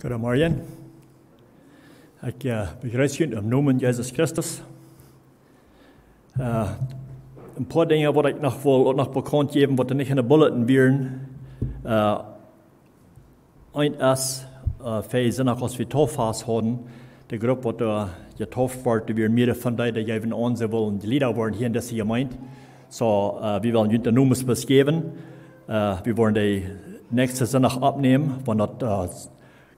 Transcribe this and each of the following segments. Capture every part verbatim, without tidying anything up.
Goodemorjen. Ekj, eh, bejreess junt em Nomen Jesus Christus. Eh, een poa Dinja waut ekj noch well, uk noch bekaunt jäwen, waut doa nich enne Bulletin wieren. Eh, eent es, eh, fa Sindach, aus wie Tauffast hauden, de Grupp waut doa jetauft wort, doa wieren mearere von dee, dee jeewen aun, see wullen Jlieda woaren hia en dise Jemeent. Soo, eh, wie wellen junt de Nomes bloos jäwen. Eh, wie woaren dee näakjsten Sindach oppnämen, wan daut, eh,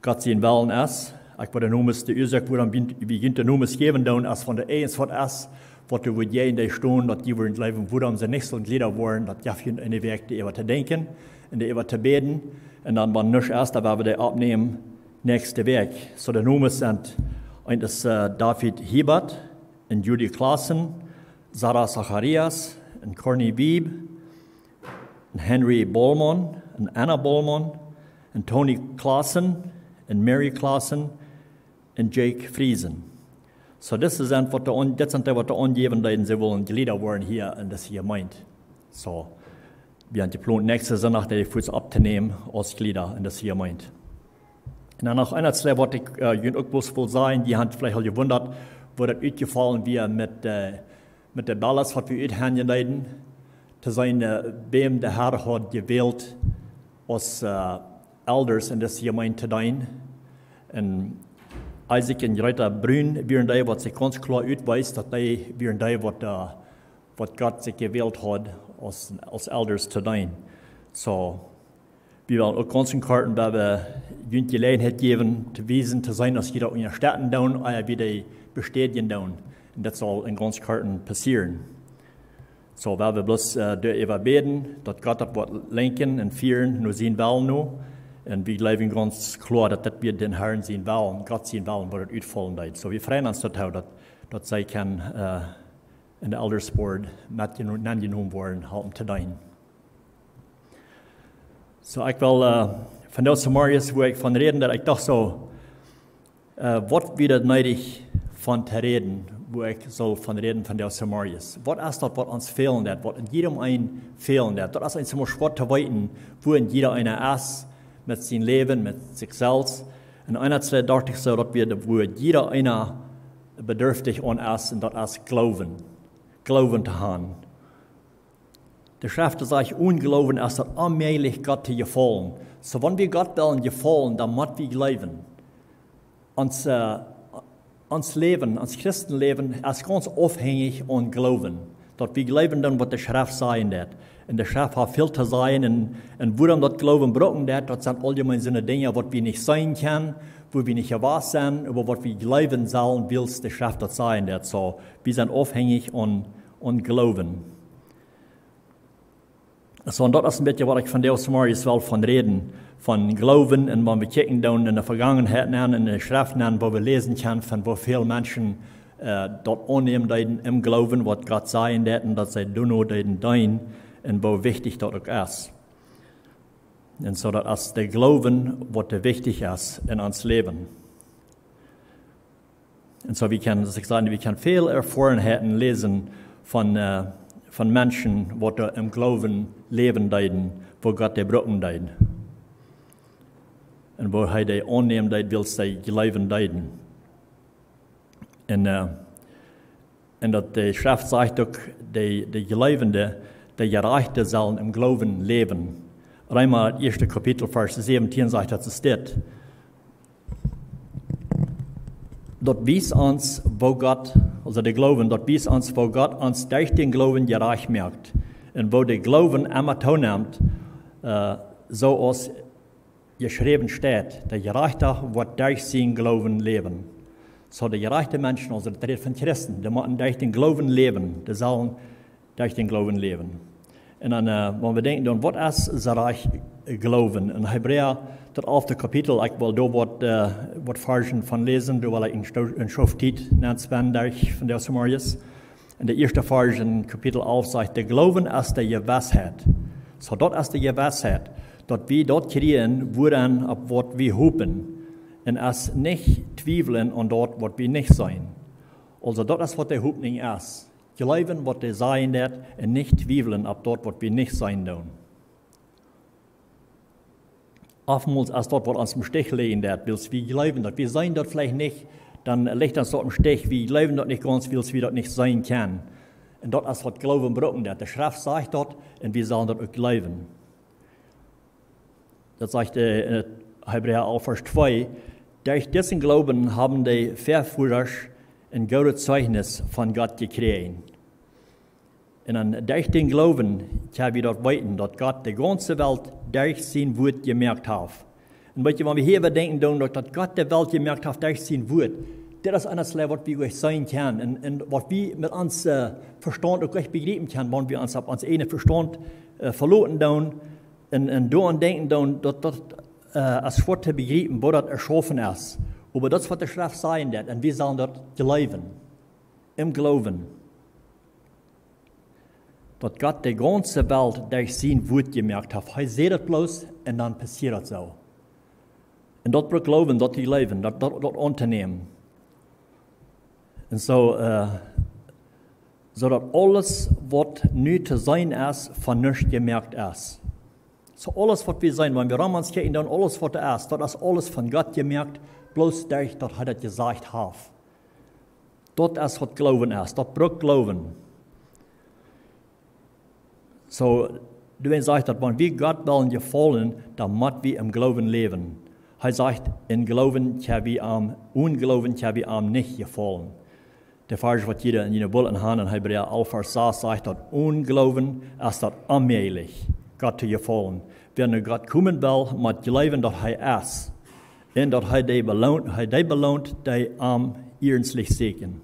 Gott sien Wellen es. Ekj wudd de Nomes, de Uasoak wuarom wie, wie junt de Nomes jäwen doonen, es wan doa irjent waut es, waut doa wudd jäajen dee stonen, daut jie wudden jleewen, wuarom see nich sullen Jlieda woaren, daut jeft junt eene Wäakj doaräwa to denkjen un doaräwa to bäden. Un dan, wan nuscht es, dan woa wie dee oppnämen näakjste Wäakj. Soo, de Nomes sent, eent es, eh, David Hiebert, un Judy Klassen, Sarah Zacharias, un Corny Wiebe, un Henry Bolman, un Anna Bolman, un Tony Klassen, un Mary Klassen, un Jake Friesen. Soo, dit sent waut doa aun-, dit sent dee waut doa aunjäwen deeden, see wullen Jlieda woaren hia en dise Jemeent. Soo, wie haben jeplont, näakjsten Sindach dee fuaz opptonämen aus Jlieda en dise Jemeent. Un dan noch eent, twee waut ekj, eh, junt uk bloos well sajen, jie haben veleicht aul jewundat, woo daut utjefollen wia met, eh, met de Ballots waut wie uthenjen deeden, to seenen, eh, wäm de Herr haud jewält aus, eh, Elders en dise Jemeent to deenen. Un Isaac un Greta Brun wieren dee waut sikj gaunz kloa utwees, daut dee wieren dee waut, eh, waut Gott sikj jewält haud aus, aus Elders to deenen. Soo, wie wellen uk gaunz kort, woa wie junt Jeläajenheit jäwen to wiesen, to seenen, aus jie daut unjastetten doonen, ea wie dee bestädjen doonen. Un daut saul en gaunz korten passieren. Soo, woa wie bloos, eh, doaräwa bäden, daut Gott daut woat lenkjen un fieren no sien Wellen no. Un wie jleewen gaunz kloa, daut daut wia dän Herrn sien Wellen, Gott sien Wellen, woo daut utfaulen deed. Soo, wie freien ons doatoo, daut, daut see kjennen, eh, en de Elders Board metjeno-, nenjenomen woaren, halpen to deenen. Soo, ekj well, eh, vondoag zemorjes, woo ekj von räden, daut ekj docht soo, eh, waut wia daut needich von to räden, woo ekj saul von räden vondoag zemorjes. Waut es daut, waut ons fälen deit, waut en jiedem eenen fälen deit? Daut es eent, soo schwoa to weeten, woo en jieda eena es met sien Läwen, met sikj selfst. Un eent, twee docht ekj soo, daut wia daut, woo jieda eena bedürftich aun es, un daut es Gloowen. Gloowen to haben. De Schreft sajcht, onen Gloowen es daut onmäajlich, Gott to jefaulen. Soo, wan wie Gott wellen jefaulen, dan mott wie jleewen. Ons, eh, ons Läwen, ons Christenläwen es gaunz aufhenjich aun Gloowen. Daut wie jleewen doonen, waut de Schreft sajen deit. Un de Schreft haft väl to sajen, un, un wuarom daut Gloowen brucken deit, daut sent auljemeen soone Dinja, waut wie nich seenen kjennen, woo wie nich jewast sent, oba waut wie jleewen sellen, wiels de Schreft daut sajen deit. Soo, wie sent aufhenjich aun, aun Gloowen. Soo, un daut es een bät waut ekj vondoag zemorjes well von räden, von Gloowen, un wan wie kjikjen doonen en de Vegangenheit nenn, en de Schreft nenn, woo wie läsen kjennen von woo väl Menschen, eh, daut aunnämen deeden em Gloowen, waut Gott sajen deit, un daut see doano deeden deenen, un woo wichtich daut uk es. Un soo, daut es de Gloowen, waut doa wichtich es en ons Läwen. Un soo, wie kjennen, aus ekj säd, wie kjennen väl Erfoarenheiten läsen von, eh, von Menschen, waut doa em Gloowen läwen deeden, woo Gott dee brucken deed. Un woo hee dee aunnämen deed, wiels dee jleewen deeden. Un, eh, un daut de Schreft sajcht uk, de, de Jleewende, de Jerajchte sellen em Gloowen läwen. Reema, daut ieeschte Kapitel, Varsch säwentieen sajcht daut, es dit. Daut wiest ons, woo Gott, aulsoo de Gloowen, daut wiest ons, woo Gott ons derch dän Gloowen jerajcht moakt. Un woo de Gloowen emma toonemt, eh, soo aus jeschräwen steit, de Jerajchta woat derch sienen Gloowen läwen. Soo, de jerajchte Menschen, aulsoo daut rät von Christen, dee motten derch dän Gloowen läwen, dee sellen derch dän Gloowen läwen. Un dan, eh, wan wie denkjen, dan, waut es jerajcht Gloowen? En Hebräa, daut alfte Kapitel, ekj well doa waut, eh, waut Varschen von läsen, doa well ekj een Sto-, een Stoot Tiet nenn spenden derch vondoag zemorjes. En de ieeschte Varsch en Kapitel alf sajcht, de Gloowen es de Jewissheit. Soo, daut es de Jewissheit, daut wie daut kjrieen, wuaropp waut wie hopen. Un es nich twiewlen aun daut, waut wie nich seenen. Aulsoo, daut es waut de Hopninj es. Jleewen, waut dee sajen deit, un nich twiewlen opp daut, waut wie nich seenen doonen. Oftmols es daut, waut ons em Stich lajen deit, wiels wie jleewen daut. Wie seenen daut veleicht nich, dan lajcht ons daut em Stich. Wie jleewen daut nich gaunz, wiels wie daut nich seenen kjennen. Un daut es, waut Gloowen brucken deit. De Schreft sajcht daut, un wie sellen daut uk jleewen. Daut sajcht, äh, en Hebräa alf Varsch twee: Derch disen Gloowen haben de Väavodasch een goodet Zeichnis von Gott jekjräajen. Un dan derch dän Gloowen kjenn wie daut weeten, daut Gott de gaunze Welt derch sien Wuat jemoakt haft. Un weet jie, wan wie hia äwadenkjen doonen, daut, daut Gott de Welt jemoakt haft derch sien Wuat, daut es aules, waut wie nich seenen kjennen. Un, un waut wie met ons, äh, Vestaunt uk nich bejriepen kjennen, wan wie ons opp ons eejnen Vestaunt, äh, veloten doonen un, un doaraun denkjen doonen, daut, daut, äh, es schwoa to bejriepen, woo daut jeschaufen es. Oba daut es, waut de Schreft sajen deit, un wie sellen daut jleewen. Em Gloowen. Daut Gott de gaunze Welt derch sien Wuat jemoakt haft. Hee säd daut bloos un dan passieed daut soo. Un daut brukt Gloowen, daut to jleewen, daut, daut, daut auntonämen. Un soo, äh, soo daut aules, waut nu to seenen es, von nuscht jemoakt es. Soo aules, waut wie seenen, wan wie rom ons kjikjen, dan aules, waut doa es, daut es aules von Gott jemoakt, bloos derch daut hee daut jesajcht haft. Daut es, waut Gloowen es. Daut brukt Gloowen. Soo, doawäajen sajcht daut, wan wie Gott wellen jefaulen, dan mott wie em Gloowen läwen. Hee sajcht, em Gloowen kjenn wie am, onen Gloowen kjenn wie am nich jefaulen. De Varsch, waut jie en june Bibel han, en Hebräa alf Varsch sas, sajcht daut, onen Gloowen es daut onmäajlich, Gott to jefaulen. Wäa no Gott komen well, mott jleewen, daut hee es. Un daut hee dee beloont, hee dee beloont, dee am iernstlich sieekjen.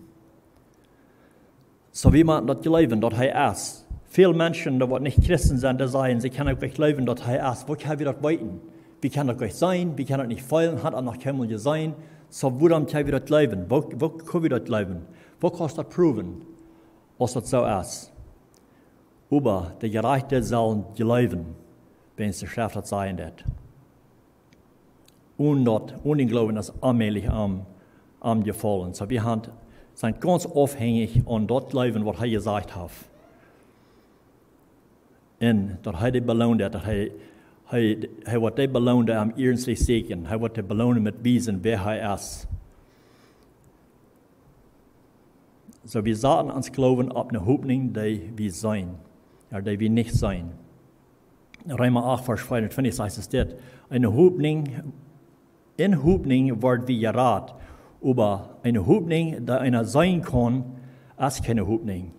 Soo, wie motten daut jleewen, daut hee es. Väl Menschen, dee waut nich Christen sent, dee sajen, see kjennen uk nich jleewen, daut hee es. Woo kjenn wie daut weeten? Wie kjennen daut nich seenen, wie kjennen daut nich feelen, han am noch kjeenmol jeseenen. Soo, wuarom kjenn wie daut jleewen? Woo, woo kjenn wie daut jleewen? Woo kaust daut proowen, aus daut soo es? Oba de Jerajchte sellen jleewen, wiels de Schreft daut sajen deit. Onen daut, onen dän Gloowen es onmäajlich am, am jefaulen. Soo, wie han, sent gaunz aufhenjich aun daut jleewen, waut hee jesajcht haft. Un daut hee dee beloont, daut hee, hee, hee woat dee beloonen, dee am iernstlich sieekjen. Hee woat dee beloonen met wiesen, wäa hee es. Soo, wie saten ons Gloowen opp eene Hopninj, dee wie seenen, jo, dee wie nich seenen. Reema acht, Varsch vea un twintich sajcht et dit: Eene Hopninj, en Hopninj woa wie jerat, oba eene Hopninj, dee eena seenen kaun, es kjeene Hopninj.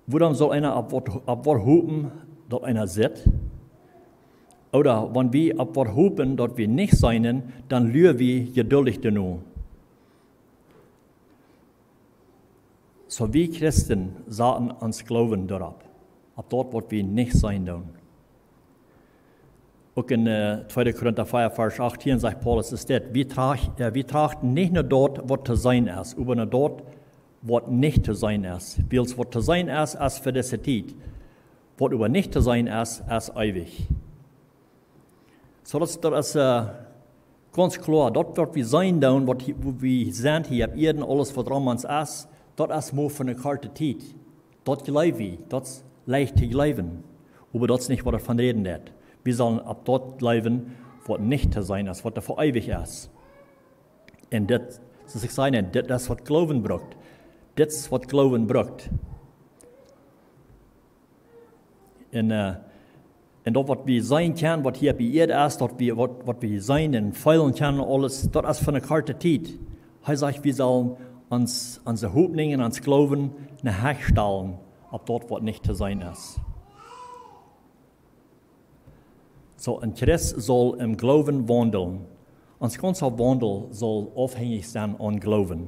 Wuarom saul eena opp waut, opp waut hopen, daut eena sitt? Ooda wan wie opp waut hopen, daut wie nich seenen, dan lua wie jeduldich doano. Soo, wie Christen saten ons Gloowen doaropp, opp daut, waut wie nich seenen doonen. Uk en, äh, tweede Korinta vea, Varsch achtieen sajcht Paulus et dit: Wie tracht-, äh, wie trachten nich no daut, waut to seenen es, oba no daut, waut nich to seenen es. Wiels waut to seenen es, es fa dise Tiet. Waut oba nich to seenen es, es eewich. Soo, daut, daut es, äh, gaunz kloa. Daut, waut wie seenen doonen, waut hia, woo wie sent hia opp Ieed, aules, waut rom ons es, daut es mau fa eene korte Tiet. Daut jleew wie, daut es leicht to jleewen. Oba daut es nich, waut et von räden deit. Wie sellen opp daut jleewen, waut nich to seenen es, waut doa fa eewich es. Un dit, soo aus ekj säd, dit es, waut Gloowen brukt. Dit es, waut Gloowen brukt. Un, äh, un daut, waut wie seenen kjennen, waut hia opp Ieed es, daut wie, waut, waut wie seenen un feelen kjennen, aules, daut es fa eene korte Tiet. Hee sajcht, wie sellen ons, onse Hopninj un ons Gloowen nich stalen opp daut, waut nich to seenen es. Soo, een Christ saul em Gloowen waundlen. Ons gaunza Waundel saul aufhenjich sennen aun Gloowen.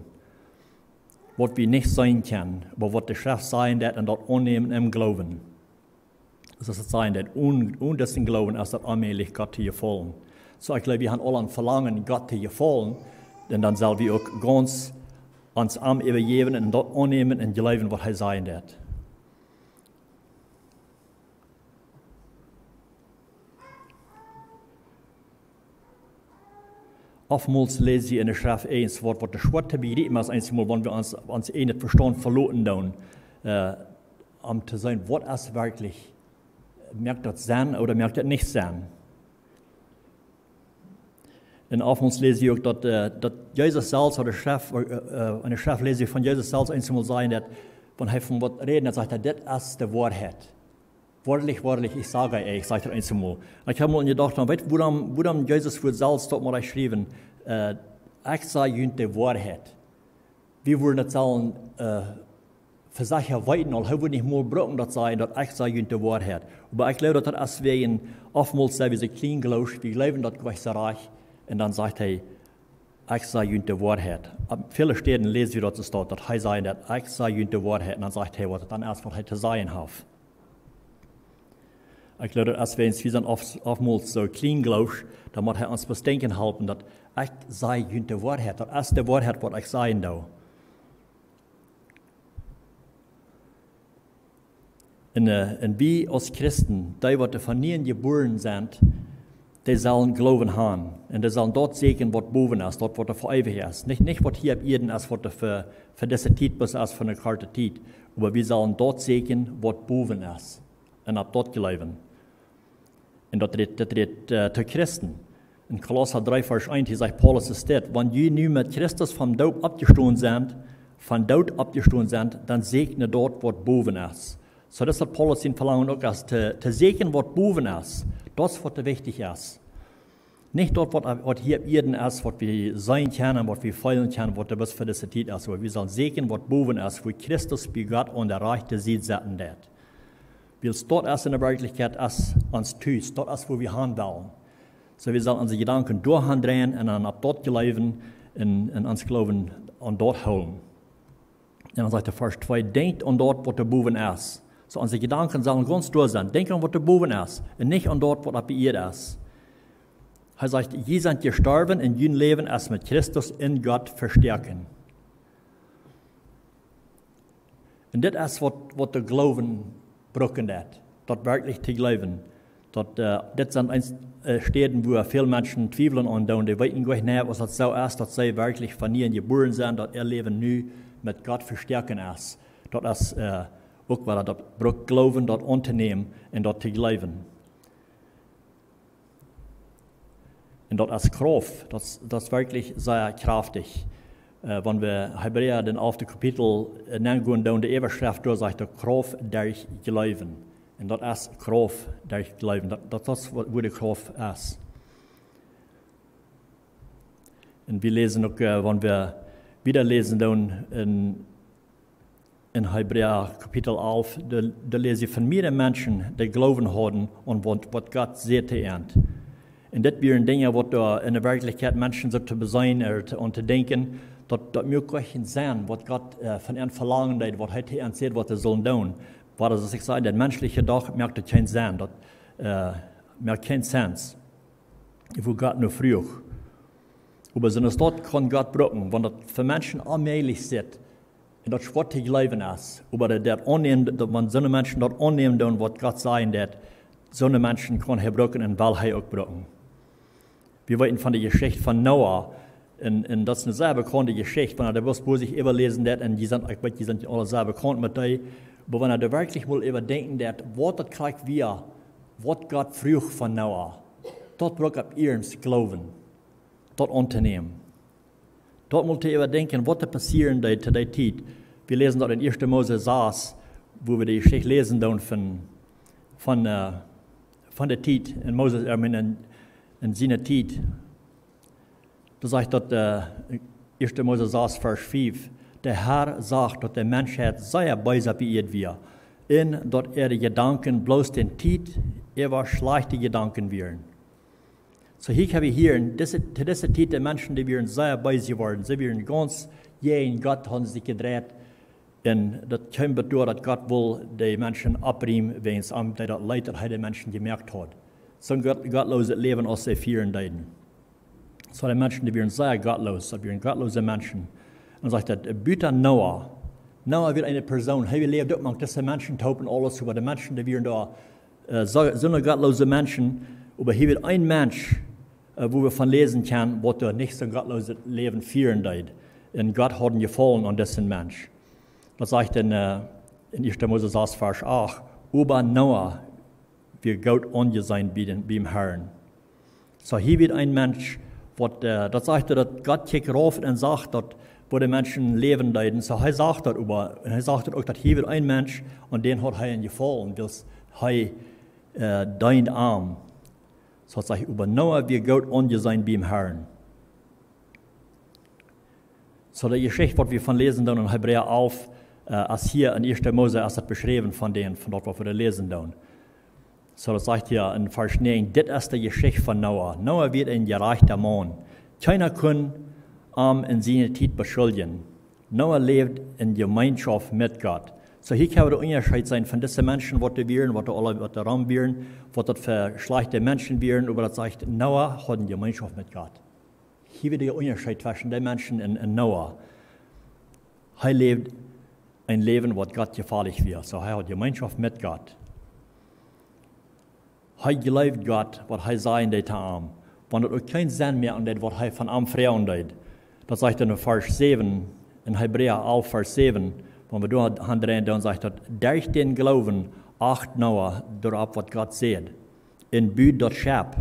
Waut wie nich seenen kjennen, oba waut de Schreft sajen deit, un daut aunnämen em Gloowen. Soo aus et sajen deit, onen, onen disen Gloowen es daut onmäajlich, Gott to jefaulen. Soo, ekj jleew, wie haben aule een Velangen, Gott to jefaulen, un dan sell wie uk gaunz ons am äwajäwen un daut aunnämen un jleewen, waut hee sajen deit. Oftmols läs wie en de Schreft eent, waut, waut schwoa to bejriepen es, eenjemol, wan wie ons, ons eejnet Vestaunt veloten doonen, äh, om to seenen, waut es werkjlich, moakt daut Senn ooda moakt daut nich Senn? Un oftmals läs wie uk daut, äh, daut Jesus selfst, ooda Schreft, äh, äh, enne Schreft läs wie von Jesus selfst eensmol sajen, daut, wan hee von waut rät, dan sajcht hee: "Dit es de Woarheit. Woarlich, woarlich, ich sage euch", sajcht hee eensmol. Un ekj hab mol jedocht, dan weet, wuarom, wuarom Jesus wudd selfst daut mol schriewen, äh, "Ekj saj junt de Woarheit." Wie wudden daut sellen, äh, fa secha weeten, aul hee wudd nich mol brucken daut sajen, daut "Ekj saj junt de Woarheit". Oba ekj jleew, daut daut es wäajen, oftmals sent wie soo kjlien jleewich, wie jleewen daut jlikj soo rajcht, un dan sajcht hee: "Ekj saj junt de Woarheit." Opp väle Städen läs wie daut soo steit, daut hee sajcht daut: "Ekj saj junt de Woarheit", un dan sajcht hee waut, dan ieescht waut hee to sajen haft. Ekj jleew, daut es wäajen wie sent oft, oftmals soo kjlien jleewich, dan mott hee ons bloos denkjen halpen, daut "Ekj saj junt de Woarheit", daut es de Woarheit waut ekj sajen doo. Un, äh, un wie aus Christen, dee waut von nieen jebuaren sent, dee sellen Gloowen haben. Un dee sellen daut sieekjen waut bowen es, daut waut fa eewich es. Nich, nich waut hia opp Ieed es, waut fa, fa dise Tiet bloos es, fa eene korte Tiet. Oba wie sellen daut sieekjen waut bowen es. Un opp daut jleewen. Un daut rät, daut rät, äh, to Christen. En Kolossa dree Varsch eent, hia sajcht Paulus es dit: "Wan jie nu met Christus vom Doot oppjestonen sent, vom Doot oppjestonen sent, dan sieekjt no daut waut bowen es." Soo daut es waut Paulus sien Velangen uk es, to, to sieekjen waut bowen es. Daut es waut wichtich es. Nich daut waut, waut hia opp Ieed es, waut wie seenen kjennen, waut wie feelen kjennen, waut bloos fa dise Tiet es. Oba wie sellen sieekjen waut bowen es, wua Christus bie Gott aun de rajchte Sied setten deit. Wiels daut es enne Werkjlichkjeit es ons Tus, daut es wua wie han wellen. Soo, wie sellen onse Jedanken doahan dreien un dan opp daut jleewen un, un ons Gloowen aun daut hoolen. Un dan sajcht de Varsch twee: "Denkjt aun daut waut doa bowen es." Soo, onse Jedanken sellen gaunz doa sennen. Denkjt aun waut doa bowen es un nich aun daut waut opp de Ieed es. Hee sajcht: "Jie sent jestorwen un jun Läwen es met Christus en Gott vestoaken." Un dit es waut, waut de Gloowen brucken deit, daut werkjlich to jleewen. Daut, äh, dit sent eent, äh, Städen, wua väl Menschen twiewlen aun doonen. Dee weeten goanich, aus daut soo es, daut see werkjlich von nieen jebuaren sent, daut äa Läwen nu met Gott vestoaken es. Daut es, äh, uk waut daut brukt Gloowen, daut auntonämen un daut to jleewen. Un daut es Krauft, daut es, daut es werkjlich sea kjraftich. Äh, wan wie Hebräa, dän alften Kapitel, äh, nogonen doonen, de Äwaschreft doa sajcht daut: "Krauft derch Gloowen." Un daut es Krauft derch Gloowen. Daut, daut, daut es waut, wua de Krauft es. Un wie läsen uk, äh, wan wie wieda läsen doonen en en Hebräa Kapitel alf, doa, doa läs wie von mearere Menschen, dee Gloowen hauden aun waut, waut Gott säd to an. Un dit wieren Dinja, waut doa enne Werkjlichkjeit Menschen soo to beseenen, äh, to, un to denkjen, daut, daut muak goanich kjeen Senn, waut Gott, äh, von an velangen deed, waut hee to an säd, waut see sullen doonen. Wiels, aus ekj säd, daut menschliche Docht muak daut kjeen Senn, daut, äh, muak kjeen Sense, wua Gott no fruach. Oba soo aus daut kaun Gott brucken, wan daut fa Menschen onmäajlich es, un daut schwoa to jleewen es, oba daut, daut aunnämen, daut wan soone Menschen daut aunnämen doonen, waut Gott sajen deit, soone Menschen kaun hee brucken un well hee uk brucken. Wie weeten von de Jeschicht von Noah, un, un daut es eene sea bekaunde Jeschicht, wan eena daut bloos bie sikj äwaläsen deit, un jie sent, ekj weet, jie sent aule sea bekaunt met dee, oba wan eena doa werkjlich mol äwadenkjen deit, waut daut krakjt wia, waut Gott fruach von Noah, daut brukt opp iernst Gloowen, daut auntonämen. Daut mol to äwadenkjen, waut doa passieren deed to dee Tiet. Wie läsen daut en ieeschte Mose sas, wua wie de Jeschicht läsen doonen von, von, äh, von de Tiet en Moses, äh, en, en siene Tiet. Doa sajcht daut, äh, ieeschte Mose sas, Varsch fief: "De Herr sach, daut de Menschheit sea bees opp de Ieed wia, un daut äare Jedanken bloos de Tiet äwa schlajchte Jedanken wieren." Soo, hia hab wie hia en dise, to dise Tiet de Menschen, dee wieren sea bees jeworden. See wieren gaunz jäajen Gott, hauden sikj jedreit. Un daut kjeem bat doa, daut Gott wull de Menschen oppriemen, wäajens am deed daut leet, daut hee de Menschen jemoakt haud. Soon gott-, gottlooset Läwen, aus see fieren deeden. Soo, de Menschen, dee wieren sea gottloos, daut wieren gottloose Menschen. Un sajcht daut, äh, buta Noah. Noah wia eene Persoon, hee läwd uk mank dise Menschen toop un aules, oba de Menschen, dee wieren doa äh, soo, soone gottloose Menschen, oba hia wia een Mensch, äh, wua wie von läsen kjennen, waut doa nich soon gottlooset Läwen fieren deed. Un Gott haud een Jefaulen aun disen Mensch. Daut sajcht en, äh, en ieeschte Mose sas, Varsch acht: "Oba Noah wia goot aunjeseenen bie dän, biem Herrn." Soo, hia wia een Mensch, Waut, äh, daut sajcht, daut Gott kjikjt rauf un sach daut, woo de Menschen läwen deeden. Soo hee sach daut äwa, un hee sach daut uk, daut hia wia een Mensch, un dän haud hee een Jefaulen, wiels hee, äh, deend am. Soo daut sajcht, oba Noah wia goot aunjeseenen biem Harn. Soo de Jeschicht, waut wie von läsen doonen en Hebräa alf, äh, aus hia en ieeschte Mose, aus daut beschräwen von dän, von daut, waut wie doa läsen doonen. Soo daut sajcht hia en Varsch näajen: Dit es de Jeschicht von Noah. Noah wia een jerajchta Maun. Kjeena kunn am en siene Tiet beschuldjen. Noah läwd en Jemeenschoft met Gott. Soo hia kjenn wie dän Unjascheet seenen von dise Menschen, waut doa wieren, waut doa aule, waut doa rom wieren, waut daut fa schlajchte Menschen wieren, oba daut sajcht, Noah haud ne Jemeenschoft met Gott. Hia wia de Unjascheet tweschen dee Menschen un, un Noah. Hee läwd een Läwen, waut Gott jefalich wia. Soo hee haud Jemeenschoft met Gott. Hee jleewd Gott, waut hee säd, deed hee am, wan daut uk kjeen Senn mea aun deed, waut hee von am froagen deed. Daut sajcht en Varsch säwen, en Hebräa alf, Varsch säwen, wan wie doa aun dreien, dan sajcht daut: Derch dän Gloowen acht Noah doaropp, waut Gott säd, un bud daut Schepp,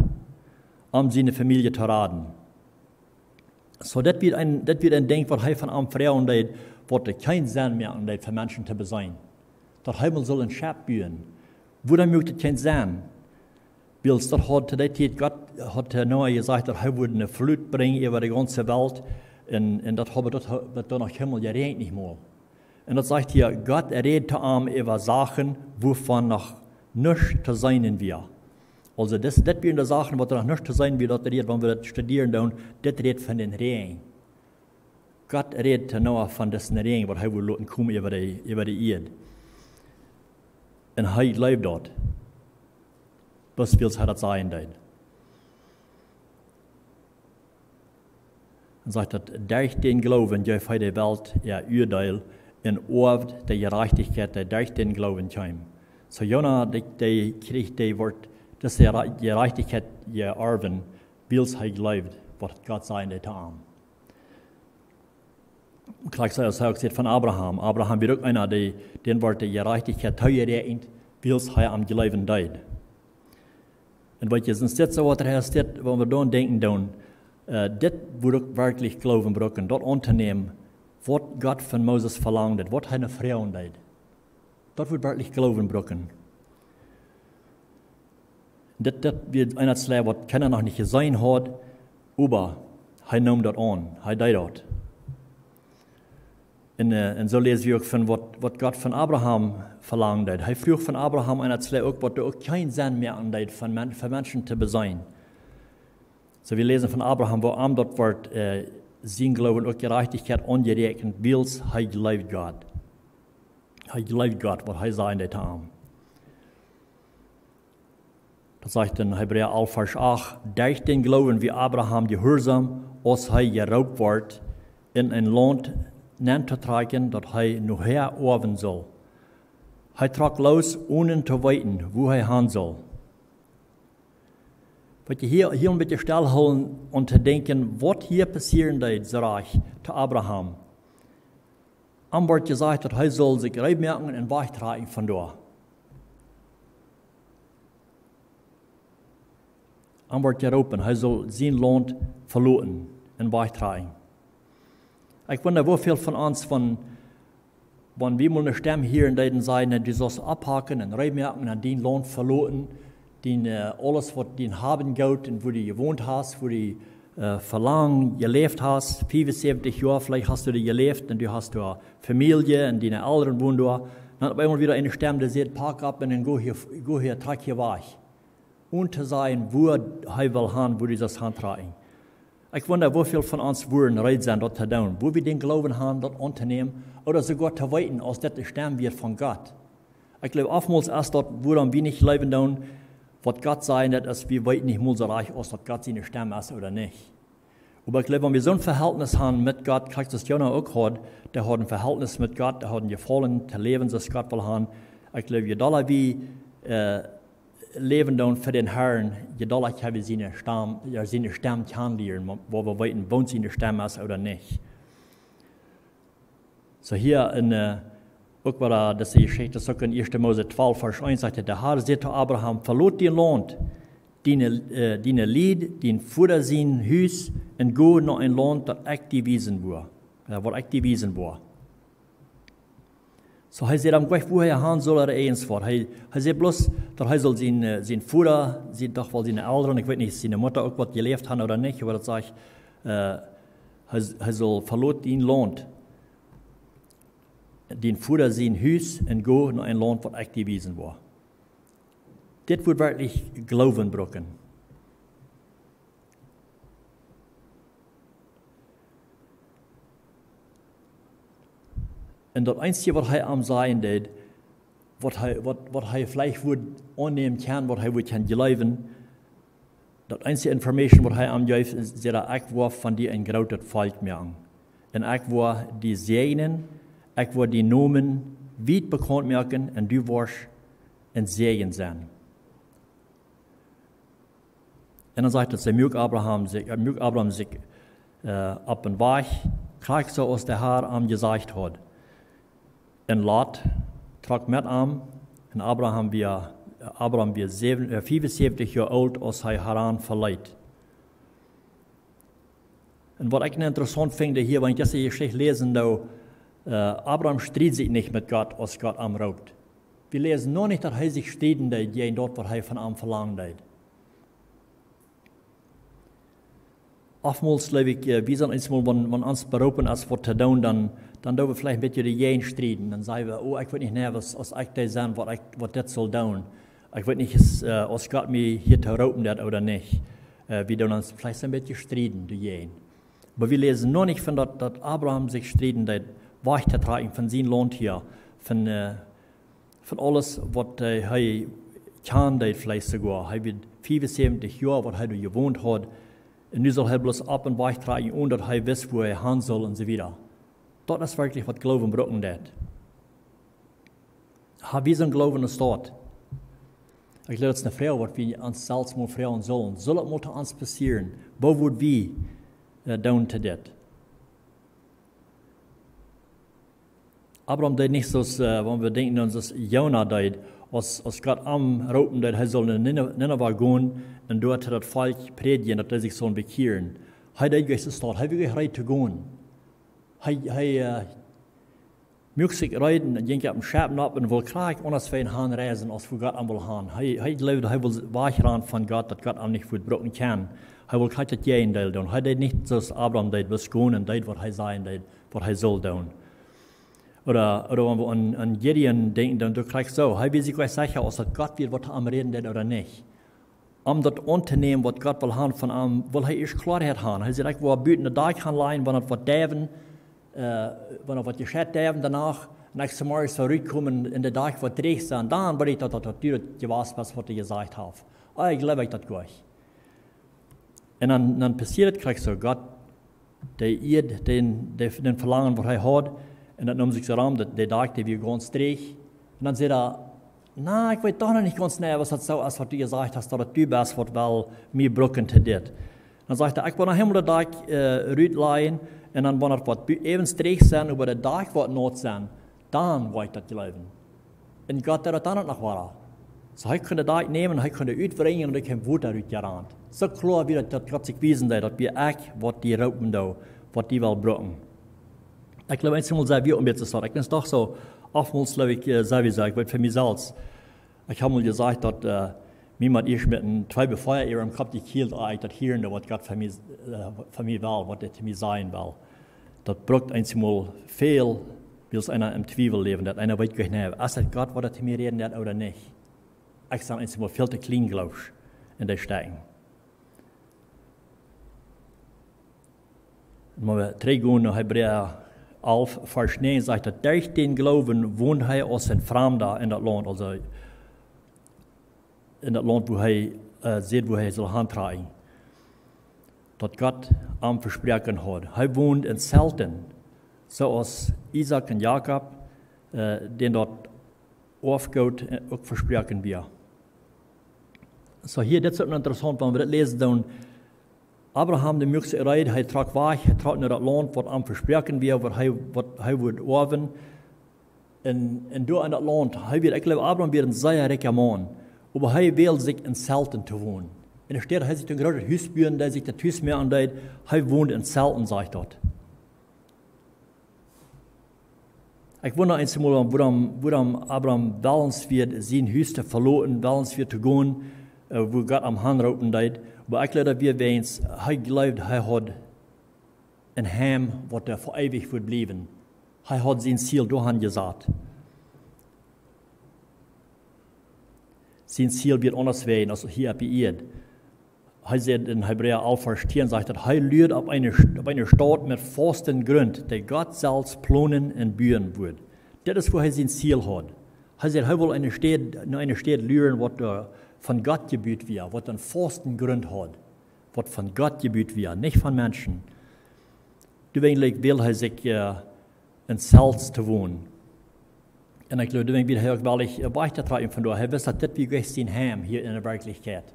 om siene Famielje to raden. Soo, daut wia een, daut wia een Dinkj, waut hee von am froagen deed, waut uk kjeen Senn mea aun deed, fa Menschen to beseenen. Daut hee mol sull een Schepp buen. Wuarom muak daut kjeen Senn? Wiels daut haud to dee Tiet, Gott haud to Noah jesajcht, daut hee wudd ne Flut brinjen äwa de gaunze Welt. Un, un daut haud, daut haud, daut doa noch kjeenmol jeräajent, nich mol. Un daut sajcht hia, Gott räd to am äwa Sachen, wuavon noch nuscht to seenen wia. Aulsoo, daut, daut wieren de Sachen, waut doa noch nuscht to seenen wia, daut räd, wan wie daut studieren doonen, daut räd von dän Räajen. Gott räd to Noah von disen Räajen, waut hee wull loten komen äwa de, äwa de Ieed. Un hee jleewd daut. Bloos wiels hee daut sajen deed. Un sajcht daut, derch dän Gloowen jeef hee de Welt äa Uadeel un oawd de Jerajchtichkjeit, dee derch dän Gloowen kjeem. Soo Jona, dee, dee kjrieech, dee wort dise Jera-, Jerajchtichkjeit jeorwen, wiels hee jleewd, waut Gott säd to am. Krakjt soo aus hee uk sajcht von Abraham. Abraham wia uk eena, dee, dän wort de Jerajchtichkjeit toojeräakjent, wiels hee aum jleewen deed. Un waut jie, soo aus dit, soo waut hee sajcht, wan wie doaraun denkjen doonen, äh, dit wudd uk werkjlich Gloowen brucken, daut auntonämen, waut Gott von Moses velangd, waut hee nu froagen deed. Daut wudd werkjlich Gloowen brucken. Dit, dit wia een Schrett, waut kjeena noch nich jeseenen haud, oba hee neem daut aun, hee deed daut. Un, äh, un soo läs wie uk von waut, waut Gott von Abraham velangd. Hee fruach von Abraham een Schrett uk, waut doa uk kjeen Senn mea aun deed, von Men-, von Menschen to beseenen. Soo, wie läsen von Abraham, woo am daut wort, äh, sien Gloowen uk Jerajchtichkjeit aunjeräakjent, wiels hee jleewd Gott. Hee jleewd Gott, waut hee säd to am. Daut sajcht en Hebräa alf, Varsch acht: Derch dän Gloowen wia Abraham jehuarsom, aus hee jeroopt wort, en een Launt nentotrakjen, daut hee nohäa oawen sull. Hee trock loos, onen to weeten, wua hee han sull. Waut jie hia, hia een bät stell hoolen un to denkjen, waut hia passieren deed, soo rajcht, to Abraham. Am wort jesajcht, daut hee sull sikj reed moaken un wajchtrakjen von doa. Am wort jeroopen, hee sull sien Launt veloten un wajchtrakjen. Ekj wunda, woo väl von ons, wan, wan wie mol ne Stemm hieren deeden, säden, du sust opphaken un reed moaken un dien Launt veloten, dien, äh, aules waut dien Haben jeef un wua du jewont hast, wua du, äh, väa lang jeläft hast, fiefunsäwentich Joa veleicht hast du doa jeläft un du hast doa Famielje un diene Elren wonen doa. Dan opp eemol wia eene Stemm, dee säd, pak opp un dan go hia, go hia, trakj hia wajch. Onen to sajen, wua hee well han, wua du sust hantrakjen. Ekj wunda, woo väl von ons wudden reed sennen, daut to doonen. Wua wie dän Gloowen han, daut auntonämen, ooda soogoa to weeten, aus daut de Stemm wia von Gott. Ekj jleew, oftmols es daut, wuarom wie nich jleewen doonen, waut Gott sajcht, daut es, wie weeten nich mol soo rajcht, aus daut Gott siene Stemm es ooda nich. Oba ekj jleew, wan wie soon Vehältnis han met Gott, krakjt aus Jona uk haud, dee haud een Vehältnis met Gott, dee haud een Jefaulen to läwen, soo aus Gott well han. Ekj jleew, je dolla wie, äh, läwen doonen fa dän Harn, je dolla kjenn wie siene Stemm, jo, siene Stemm kjanen lieren, wua, wua wie weeten, woo siene Stemm es ooda nich. Soo hia en, äh, uk wada dise Jeschicht, daut es uk en ieeschte Mose twalf, Varsch eent, sajcht hee, de Har säd to Abraham, velot dien Launt, diene, äh, diene Lied, dien Voda sien Hus, un go no een Launt, daut ekj die wiesen woa. Äh, waut ekj die wiesen woa. Soo, hee säd am jlikj, wua hee han sull, ooda irjentwaut. Hee, hee säd bloos, daut hee sull sien, äh, sien Voda, sien, doch woll siene Elren, ekj weet nich, siene Mutta uk waut jeläft han ooda nich, oba daut sajcht, äh, hee, hee sull: Veloot dien Launt, dien Voda sien Hus, un go no een Launt, waut ekj die wiesen woa. Dit wudd werkjlich Gloowen brucken. Un daut eensje, waut hee am sajen deed, waut hee, waut, waut hee veleicht wudd aunnämen kjennen, waut hee wudd kjennen jleewen, daut eensje Information, waut hee am jeef, es, säd hee: Ekj woa von die een grootet Volkj moaken. Un ekj woa die säajnen, ekj woa dien Nomen wiet bekaunt moaken, un du woascht een Säajen sennen. Un dan sajcht et: Soo muak Abraham sikj, äh, muak Abraham sikj, äh, opp een Wajch, krakjt soo aus de Har am jesajcht haud. Un Lot trock met am, un Abraham wia, Abraham wia säwen-, äh, fiewensäwentich Joa oolt, aus hee Haran veleet. Un waut ekj interessaunt finj hia, wan ekj dise Jeschicht läsen doo, äh, Abraham stried sikj nich met Gott, aus Gott am roopt. Wie läsen noch nich, daut hee sikj strieden deed jäajen daut, waut hee von am velangen deed. Oftmols jleew ekj, äh, wie sent eensmol, wan, wan ons beroopen es waut to doonen, dan, dan doo wie veleicht een bät doajäajen strieden. Dan saj wie: Oh, ekj weet nich, nä, aus, aus ekj dee sie, waut ekj, waut dit saul doonen. Ekj weet nich, es, äh, aus Gott mie hia to roopen deed ooda nich. Äh, wie doonen ons veleicht een bät strieden doajäajen. Oba wie läsen noch nich von daut, daut Abraham sikj strieden deed, wajch to trakjen von sien Launt hia, von, äh, von aules, waut, äh, hee kjanen deed, veleicht soogoa. Hee wia fiewensäwentich Joa, waut hee doa jewont haud. Un nu saul hee bloos opp een Wajch trakjen, onen daut hee wist, wua hee han sull, un soo wieda. Daut es werkjlich, waut Gloowen brucken deed. Ha wie soon Gloowen aus daut? Ekj jleew, daut es eene Froag, waut wie ons selfst mol froagen sellen. Saul et mol to ons passieren? Waut wudd wie, äh, doonen to dit? Abraham deed nich soo aus, äh, wan wie denkjen aun soo aus Jona deed, aus, aus Gott am roopen deed, hee sull no Nine-, Nineva gonen un doa to daut Volkj prädjen, daut dee sikj sullen bekjieren. Hee deed jlikj soo aus daut, hee wia jlikj reed to gonen. Hee, hee, äh, muak sikj reed un jinkj opp een Schepp nopp un wull krakjt aundasch han reisen, aus wua Gott am wull han. Hee, hee jleewd, hee wull wajch rannen von Gott, daut Gott am nich wudd brucken kjennen. Hee wull krakjt daut Jäajendeel doonen. Hee deed nich soo aus Abraham deed, bloos gonen un deed, waut hee sajen deed, waut hee sull doonen. Ooda, ooda wan wie aun, aun Gideon denkjen, dan doo krakjt soo. Hee wia sikj nich secha, aus daut Gott wia, waut to am räden deed ooda nich. Om daut auntonämen, waut Gott wull han von am, wull hee ieescht Kloaheit han. Hee säd: Ekj woa buten de Dakj han lajen, wan et woat deiwen, äh, wan et woat jescheit deiwen doano, un ekj saul morjes rutkomen un de Dakj woat dreech sennen. Dan weet ekj, daut, daut, daut du daut jewast best, waut du jesajcht hast. Ah, ekj jleew, ekj daut jlikj. Un dan, dan passieed et krakjt soo. Gott, dee Ieed, dän, dee, dän Velangen, waut hee haud, un daut neem sikj soo rom, daut, de Dakj, dee wia gaunz dreech. Un dan säd hee: Na, ekj weet doch noch nich gaunz jeneiw, aus daut soo es, waut du jesajcht hast, daut et du best, waut well mie brucken to dit. Dan sajcht hee: Ekj woa noch eemol de Dakj, äh, rutlajen, un dan, wan et woat bu-, äwent dreech sennen, oba de Dakj woat naut sennen, dan woa ekj daut jleewen. Un Gott deed daut dan uk noch wada. Soo, hee kunn de Dakj nämen, hee kunn dee utwrinjen un doa kjeem Wota rutjerant. Soo kloa wia daut, daut Gott sikj wiesen deed, daut wia ekj, waut die roopen doo, waut die well brucken. Ekj jleew, eenjemol sent wie om dit to sajen. Ekj sie doch soo, oftmols jleew ekj, äh, sowieso, ekj weet von mie selfst. Ekj hab mol jesajcht, daut, äh, mie mott ieescht met een twee bie vea Uhr em Kopp jekjielt, ea ekj daut hieren doo, waut Gott von mie, äh, von mie well, waut hee to mie sajen well. Daut brukt eenjemol väl, wiels eena em Twiewel läwen deit. Eena weet goanich, nä, es daut Gott, waut to mie räden deit ooda nich? Ekj sie eenjemol väl to kjlien, jleew ekj, en dee Stäajen. Wan wie trigjgonen no Hebräa alf, Varsch näajen, sajcht daut: Derch dän Gloowen wond hee aus een Framda en daut Launt, aulsoo en daut Launt, wua hee, äh, säd, wua hee sull hantrakjen, daut Gott am vesproaken haud. Hee wond en Zelten, soo aus Isaak un Jakob, äh, dän daut Oafgoot, äh, uk vesproaken wia. Soo, hia, dit es uk interessaunt, wan wie dit läsen, dan Abraham, dee muak sikj reed, hee trock wajch, hee trock no daut Launt, waut am vesproaken wia, waut hee, waut hee wudd oawen. Un, un doa en daut Launt, hee wia, ekj jleew, Abraham wia een sea rikja Maun, oba hee wäld sikj en Zelten to wonen. Enne Städ hee sikj een grootet Hus buen, dee sikj daut Hus moaken deed, hee wond en Zelten, sajcht daut. Ekj wunda eensmol, wuarom, wuarom Abraham wellens wia sien Hus to veloten, wellens wia to gonen, äh, wua Gott am hanroopen deed. Oba ekj jleew, daut wia wäajens, hee jleewd, hee haud een Heim, waut doa fa eewich wudd bliewen. Hee haud sien Ziel doahan jesat. Sien Ziel wia aundasch wäajen aus hia opp de Ieed. Hee sajcht en Hebräa alf Varsch tieen, sajcht daut, hee luad opp eene, opp eene Staut met fasten Grunt, dee Gott selfst plonen un buen wudd. Dit es, wua hee sien Ziel haud. Hee sajcht, hee wull eene Städ, no eene Städ luaren, waut, äh, von Gott jebut wia, waut een fasten Grunt haud, waut von Gott jebut wia, nich von Menschen. Doawäajen wull hee sikj, äh, en Zelten to wonen. Un ekj jleew, doawäajen wia hee uk wellich, äh, wajch to trakjen von doa. Hee wist, daut dit wia nich sien Heim hia enne Werkjlichkjeit.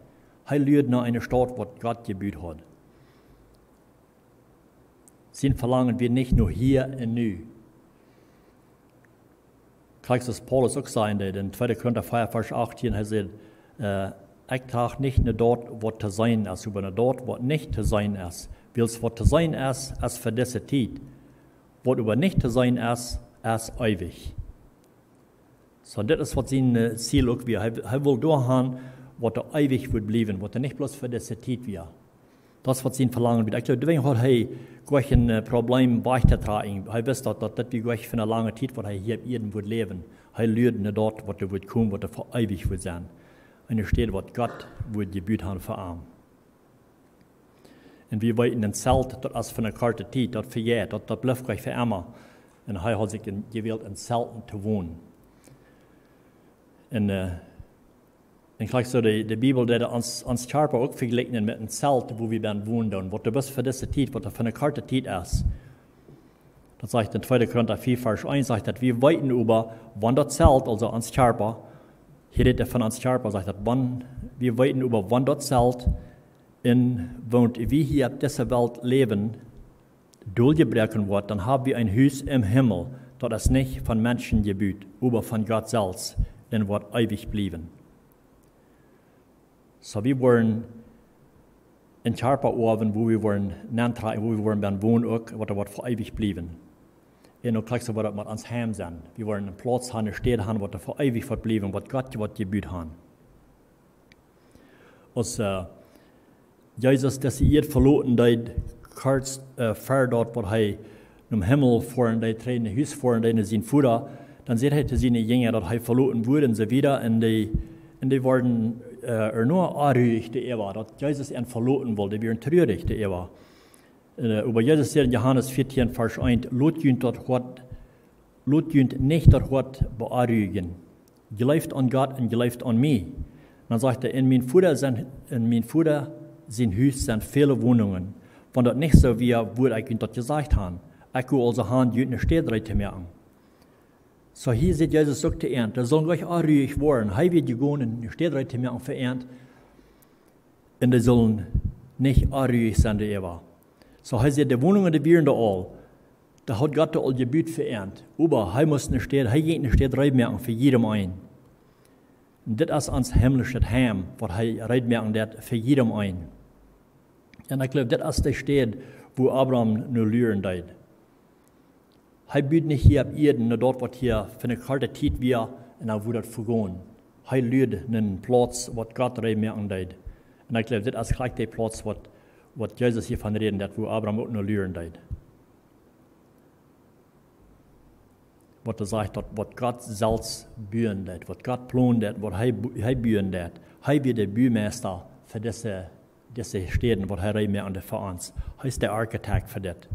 Hee luad no eene Staut, waut Gott jebut haud. Sien Velangen wia nich no hia un nu. Krakjt aus Paulus uk säd en tweede Korinta vea Varsch achtieen, hee säd, äh, ekj trach nich no daut, waut to seenen es, oba no daut, waut nich to seenen es. Wiels waut to seenen es, es fa dise Tiet. Waut oba nich to seenen es, es eewich. Soo, dit es, waut sien, äh, Ziel uk wia. Hee, hee wull doahan, waut doa eewich wudd bliewen, waut doa nich bloos fa dise Tiet wia. Daut es, waut sien Velangen wia. Ekj jleew, doawäajen haud hee goa kjeen, äh, Problem, wajch to trakjen. Hee wist, daut, daut, daut wia goa fa eene lange Tiet, waut hee hia opp Ieed wudd läwen. Hee luad no daut, waut doa wudd komen, waut doa fa eewich wudd sennen. Eene Städ, waut Gott wudd jebut haben fa am. Un wie weeten, een Zelt, daut es fa eene korte Tiet, daut vejeit, daut, daut blift nich fa emma. Un hee haud sikj en, jewält en Zelten to wonen. Un, äh, un krakjt soo, de, de Bibel deed ons, ons Kjarpa uk vejlikjen met een Zelt, wua wie dan wonen doonen. Waut doa bloos fa dise Tiet, waut doa fa eene korte Tiet es. Daut sajcht en tweede Korinta vea Varsch eent, sajcht daut, wie weeten oba, wan daut Zelt, aulsoo ons Kjarpa, hia rät hee von ons Kjarpa, sajcht daut, wan, wie weeten oba, wan daut Zelt, en woont wie hia opp dise Welt läwen, dol jebroaken woat, dan hab wie een Hus em Himmel, daut es nich von Menschen jebut, oba von Gott selfst, un woat eewich bliewen. Soo, wie woaren een Kjarpa haben, wua wie woaren nentrakjen, wua wie woaren bie wonen uk, waut doa woat fa eewich bliewen. Un uk krakjt soo woat daut met ons Heim sennen. Wie woaren een Plauz haben, eene Städ haben, waut doa fa eewich woat bliewen, waut Gott woat jebut haben. Aus, äh, Jesus dise Ieed veloten deed, kort, äh, ver daut, waut hee nom Himmel foaren deed, trigj no Hus foaren deed, no sien Voda, dan säd hee to siene Jinja, daut hee veloten wudd un soo wieda. Un dee, un dee worden, äh, ea noch onruich doaräwa, daut Jesus an veloten wull. Dee wieren truarich doaräwa. Äh, oba Jesus säd en Johanes vieetieen, Varsch eent, lot junt daut Hoat, lot junt nich daut Hoat beonruijen. Jleeft aun Gott un jleeft aun mie. Dan sajcht hee, en mien Voda sent, en mien Voda sien Hus sent väle Wonungen. Wan daut nich soo wia, wudd ekj junt daut jesajcht haben. Ekj go aulsoo han, junt eene Städ reed to moaken. Soo hia sajcht Jesus uk to an, dee sullen nich onruich woaren. Hee wia jegonen, eene Städ reed to moaken fa an. Un dee sullen nich onruich sennen doaräwa. Soo hee sajcht, de Wonungen, dee wieren doa aul. Dee haud Gott doa aul jebut fa an. Oba hee must eene Städ, hee jinkj eene Städ reed moaken fa jiedem eenen. Un dit es ons himmlischet Heim, waut hee reed moaken deed fa jiedem eenen. Un ekj jleew, dit es de Städ, wua Abraham no luaren deed. Hee bud nich hia opp Ieed no daut, waut hia fa eene korte Tiet wia, un dan wudd daut vegonen. Hee luad no een Plauz, waut Gott reed moaken deed. Un ekj jleew, dit es krakjt de Plauz, waut, waut Jesus hia von räden deed, wua Abraham uk no luaren deed. Waut hee sajcht, daut waut Gott selfst buen deed, waut Gott plonen deed, waut hee bu-, hee buen deed. Hee wia de Bumeista fa dise, dise Städen, waut hee reed moaken deed fa ons. Hee es de Architekt fa dit.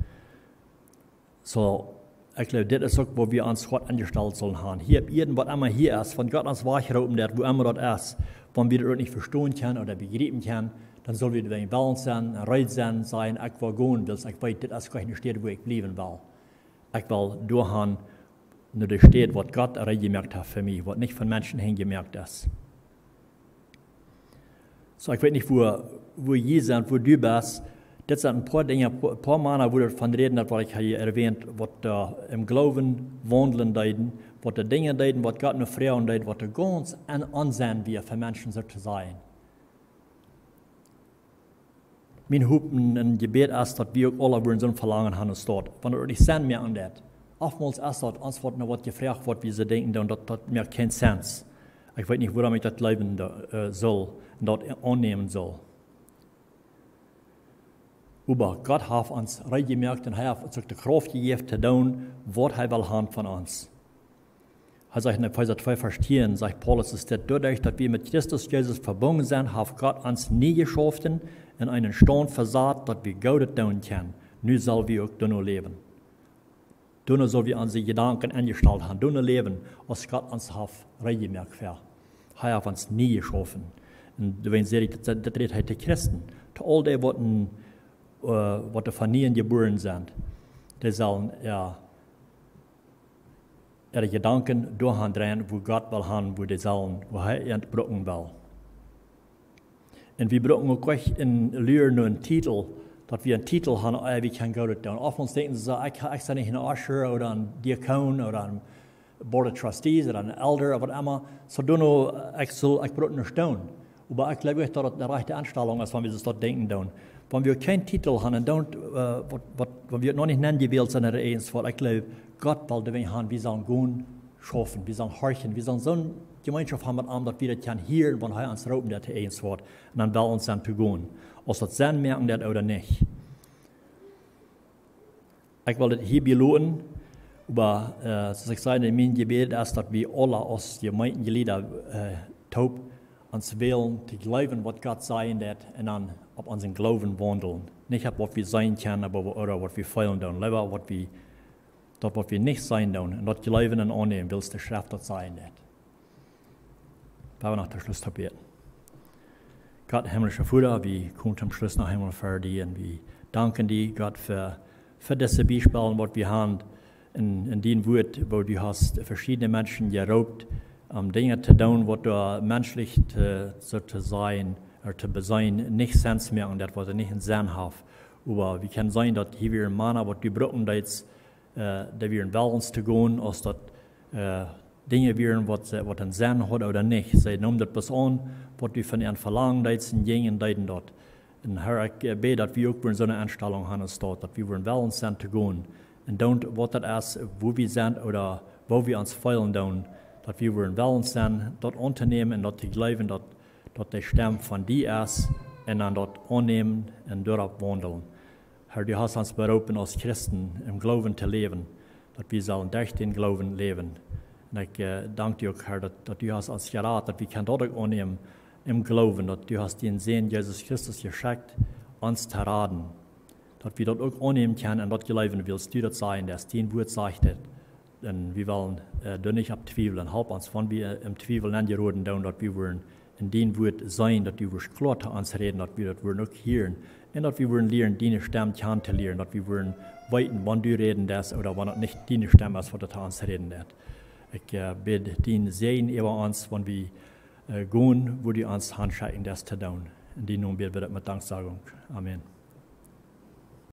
Soo, ekj jleew, dit es uk, wua wie ons Hoat aunjestalt sullen haben. Hia opp Ieed, waut emma hia es, wan Gott ons wajchroopen deed, wua emma daut es, wan wie daut nich vestonen kjennen ooda bejriepen kjennen, dan sull wie doawäajen wellens sennen, reed sennen, sajen, ekj well gonen, wiels ekj weet, dit es kjeene Städ, wua ekj bliewen well. Ekj well doahan no de Städ, waut Gott reed jemoakt haft fa mie, waut nich von Menschen han jemoakt es. Soo, ekj weet nich, wua, wua jie sent, wua du best. Dit sent een poa Dinja, poa, poa Mana, wua wie von räden, daut waut ekj hia erwähnt, waut, äh, em Gloowen waundlen deeden, waut de Dinja deeden, waut Gott no froagen deed, waut doa gaunz aun, aun sennen wia fa Menschen, soo to sajen. Mien Hopen un Jebäd es, daut wie uk aula wudden soon Velangen han aus daut. Wan daut nich Senn moaken deit. Oftmols es daut, ons woat no waut jefroacht, waut wie soo denkjen, dan daut, daut moakt kjeen Sense. Ekj weet nich, wuarom ekj daut jleewen do-, äh, sull un daut aunnämen sull. Oba Gott haft ons reed jemoakt un hee haft ons uk de Krauft jejäft to doonen, waut hee well han von ons. Hee sajcht en Efeesa twee Varsch tieen, sajcht Paulus, es dit: "Doaderch daut wie met Christus Jesus vebungen sent, haft Gott ons nie jeschaufen un eenen Staund vesat, daut wie Goodet doonen kjennen. Nu sell wie uk doano läwen." Doano sell wie onse Jedanken enjestalt han, doano läwen, aus Gott ons haft reed jemoakt fa. Hee haft ons nie jeschaufen. Un doawäajen saj ekj, daut, daut rät hee to Christen. To aul dee, waut en, äh, waut doa von nieem jebuaren sent. Dee sellen, jo, äare Jedanken doahan dreien, wua Gott well han, wua dee sellen, wua hee an brucken well. Un wie brucken uk nich en Lua no eenen Titel, daut wie eenen Titel han, ea wie kjennen Goodet doonen. Oftmols denkjen see soo: "Ekj, ekj sie nich een Usher ooda een Diakon ooda een Board of Trustees ooda een Elder ooda waut emma. Soo doano, ekj sull, ekj bruck nich doonen." Oba ekj jleew nich, daut daut de rajchte Enstalunk es, wan wie daut denkjen doonen. Wan wie kjeen Titel han un doonen, äh, waut, waut, wan wie noch nich nenjewält sent ooda irjentwaut, ekj jleew, Gott well doawäajen han, wie sellen gonen schaufen, wie sellen horchen, wie sellen soone Jemeenschoft han met am, daut wie daut kjennen hieren, wan hee ons roopen deit to irjentwaut. Un dan well ons dan to gonen. Aus daut Senn moaken deit ooda nich. Ekj well daut hia bie loten, oba, äh, soo aus ekj säd, mien Jebäd es, daut wie aula aus Jemeentenjlieda, äh, toop ons wellen to jleewen, waut Gott sajen deit, un dan opp onsen Gloowen waundlen. Nich opp waut wie seenen kjennen, oba wa-, ooda waut wie feelen doonen. Leewa waut wie, daut waut wie nich seenen doonen, un daut jleewen un aunnämen, wiels de Schreft daut sajen deit. Lot ons noch toom Schluss bäden. Gott, himmlischa Voda, wie komen toom Schluss noch eemol ver die un wie danken die, Gott, fa, fa dise Biespels, waut wie han en, en dien Wuat, wua du hast veschiedne Menschen jeroopt, om Dinja to doonen, waut doa menschlich to, soo to sajen, ooda to beseenen, nich Senn moaken, daut waut nich een Senn haft. Oba wie kjennen seenen, daut hia wia een Maun, waut du brucken deetst, äh, dee wieren wellens to gonen, aus daut, äh, Dinja wieren, waut see, waut een Senn haud ooda nich. See neemen daut bloos aun, waut du von an velangen deetst, un jinjen un deeden daut. Un Herr, ekj, äh, bäd, daut wie uk wudden soone Enstalunk han aus daut, daut wie wudden wellens sennen to gonen. Un doonen, waut daut es, wua wie sent ooda woo wie ons feelen doonen, daut wie wudden wellens sennen, daut auntonämen un daut to jleewen, daut, daut de Stemm von die es, un dan daut aunnämen un doaropp waundlen. Herr, du hast ons beroopen, aus Christen em Gloowen to läwen, daut wie sellen derch dän Gloowen läwen. Un ekj, äh, dank die uk, Herr, daut, daut du hast ons jerat, daut wie kjennen daut uk aunnämen em Gloowen, daut du hast dienen Sän Jesus Christus jeschekjt, ons to raden. Daut wie daut uk aunnämen kjennen un daut jleewen, wiels du daut sajen deist, dien Wuat sajcht et. Un wie wellen, äh, doa nich opp twiewlen. Halp ons, wan wie em Twiewel nenjeroden doonen, daut wie wudden en dien Wuat seenen, daut du wurscht kloa to ons räden, daut wie daut wudden uk hieren. Un daut wie wudden lieren, diene Stemm kjanen to lieren, daut wie wudden weeten, wan du räden deist ooda wan et nich diene Stemm es, waut to ons räden deit. Ekj, äh, bäd dienen Sän äwa ons, wan wie, äh, gonen, wua du ons hanschekjen deist to doonen. En dien Nomen bäd wie daut met Danksagunk. Amen.